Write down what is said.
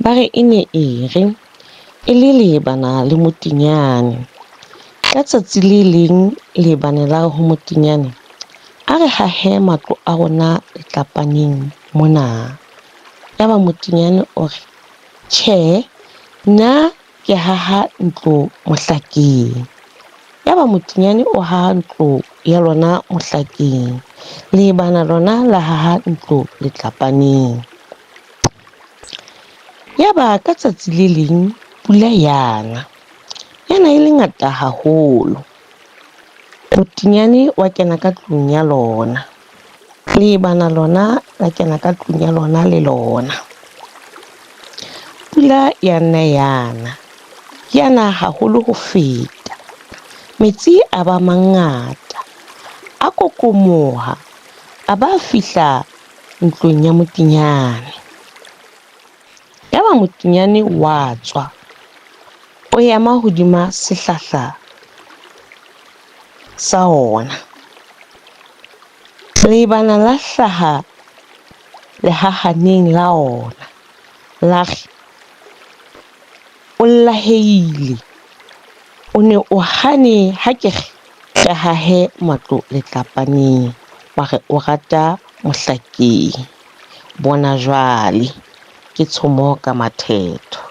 Ba re e ne e re e le leebana le motinyane. Ka tsatsi le leng leebana la re ho motinyane, a re hahe matlo a rona letlapaneng mona. Yaba motinyane o re, tjhe, nna ke haha ntlo mohlakeng. Yaba motinyane o haha ntlo ya lona mohlakeng. Leebana lona la haha ntlo letlapaneng. Yaba ka tsatsi le leng pula yana, yana e le ngata haholo. Motinyane wa kena ka tlung ya lona, leebana lona la kena ka tlung ya lona le lona. Pula ya nna yana, yana haholo ho feta. Metsi a ba mangata, a kokomoha, a ba fihla ntlong ya motinyane. Yaba motinyane wa tswa, o ema hodima sehlahla sa ona. Leebana la hlaha lehahaneng la ona, la re, o lahlehile, o ne o hane ha ke re re hahe matlo letlapaneng, wa re o rata mohlakeng. Bona jwale, ke tshomo ka mathetho.